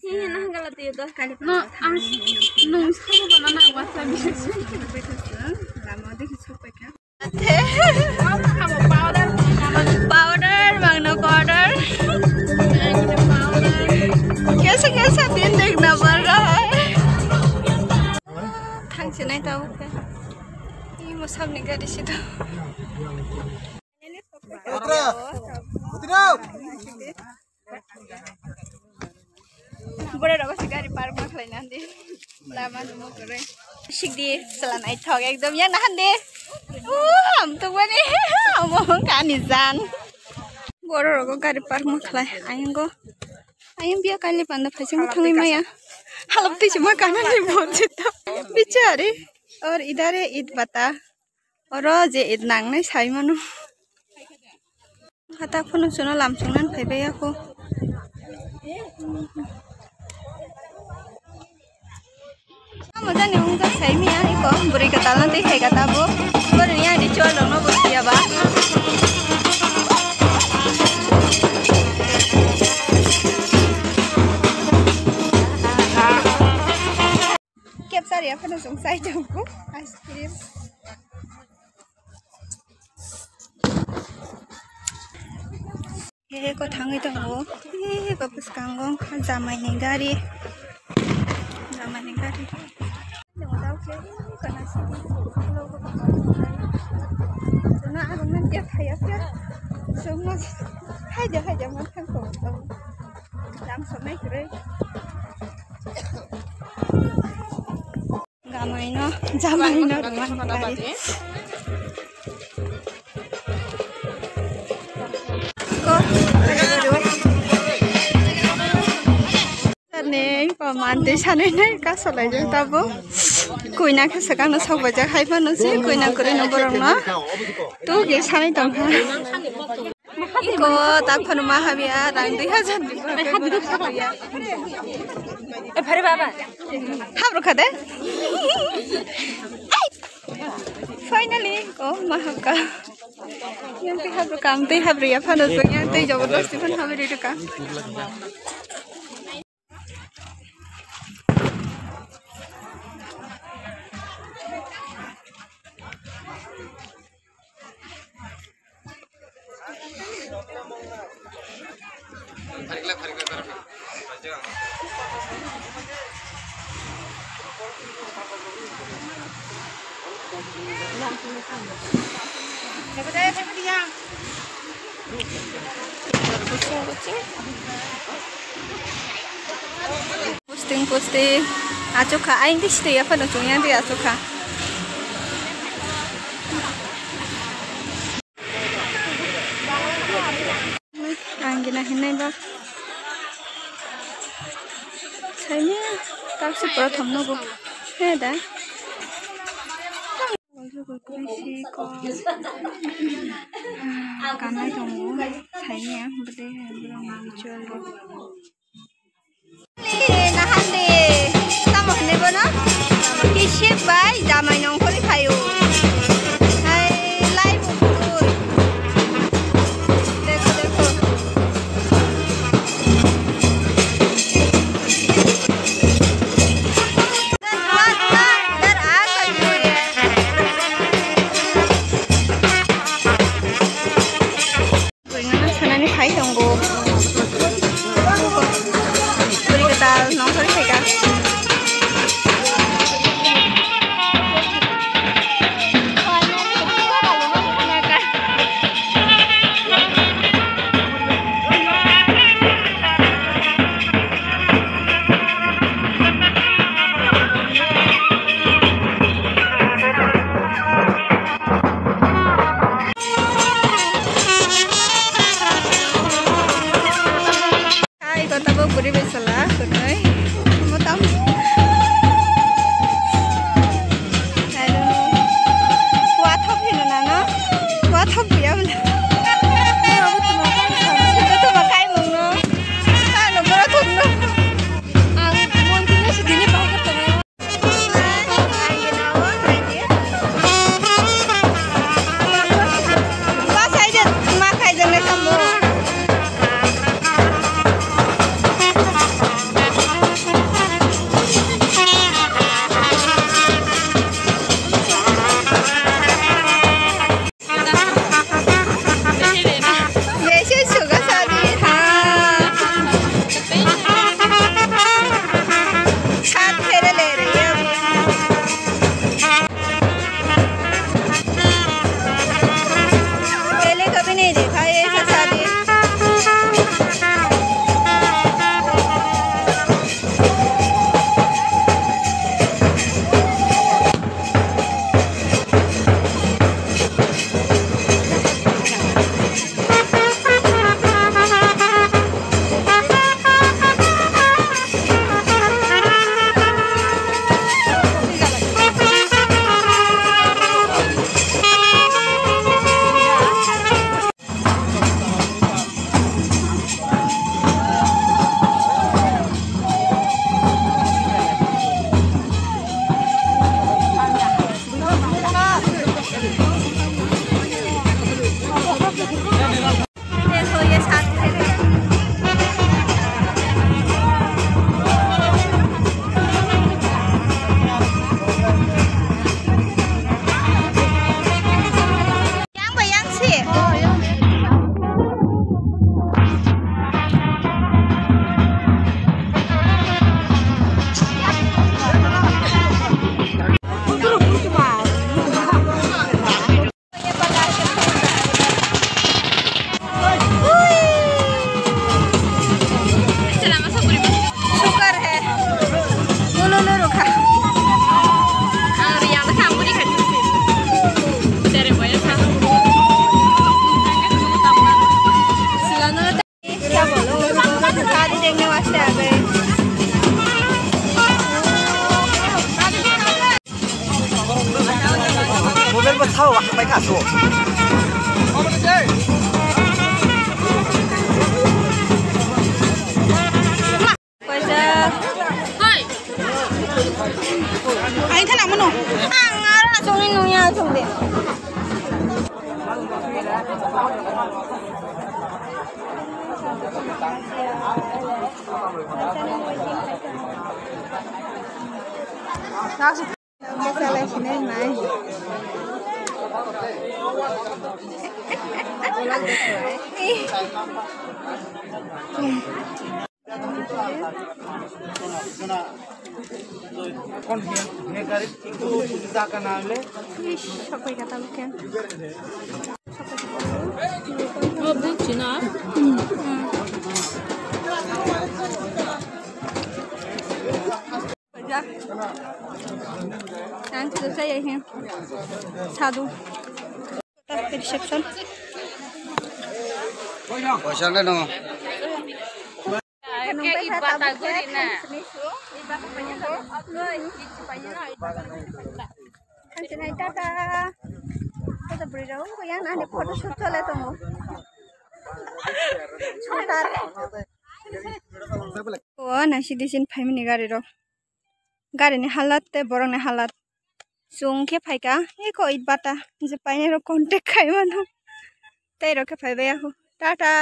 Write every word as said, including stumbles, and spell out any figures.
No, ang nung sabo bana na WhatsApp. Lama dikhi sokpaikha. Powder, mangno powder. Kaisa kaisa din dekna par raha hai. Thangsinai tabuk khe. Imo samni gari sito. Borok rok se gari park ma khlai nandi. Lama numo kwrwi. Sikdi chwla naithok ekdom yang nahan de. U ham to bani. Omo kani jan. Borok rok gari park ma khlai ayang go. Ayang biya kaile panda phaising thangwi maya. Halap twi se ma kana ni bol jeta. Bichari. Aur idhar hai Eid bata. Oro je Eid nangnai sai mano. Hatak phano chwngno lam chwngnan phaibai ya kho. Amo jani wngjak sai miya iko bwrwi kwtalno tei hai kha tabuk. Boroni yang ritual rokno bo siya ba. Capture ya phano chwng chai tongo ice cream. He ko thangwi tongo. He ko bwskango wngkha jamaini gari. Jamaini gari. Haida haida ma thang tongo. Lam sonai kwrwi. Jamaino, jamaino rwmani gari. Ko, ne, ko mantwi sanwi nai kasolai jeng tabo. Kuina khe swkang no sok bajak hai phano se, kuina kwrwi no borok no. Tu ge sanwi tong kha. Iko tak phano ma hamya rang dui hajar ni pura pura hamya. E phare baba. Habro khade. Finally ko ma hapka. Yang tei habro kam tei habro ya phano so yang tei jabardasti phano hamri duka. Posting posting achukha, aing tei sitei yaphano chwng yang tei achukha. Ang gina hinai ba. Saini tak si prothom nugo. He da. Kanai tongo. Saini ang bwdai hai borok ni ritual rok. Nahande, tamo hinwi bono? Kisi bai jamai nongkhorwi phaio. Hai, lai bukur. Dekho, dekho. Bwrwino sanani phai tongo. Bwrwi kwtal nongkhorwi phaikha. Hao, wak pai kha, so. Kaisa. Hai. Ai, thana mono. Ang aro na chungni nungya chungde. Salai sinai mai. Ish, sapai kata bukan. Oh, bukan Cina. Hmm. Ang sila saya he. Sadu. Reception. Poisa le no. Ang sinai tata. Tata beri dong, yang nani photo shoot chole tongo. Sotar. O, nasi disin phaimani gari rok. Gari ni halat tei borok ni halat. Chwng khe phaikha, eko Itbata, je painai rok contact khai mano. Tei rok khe phaibai ako. Tata.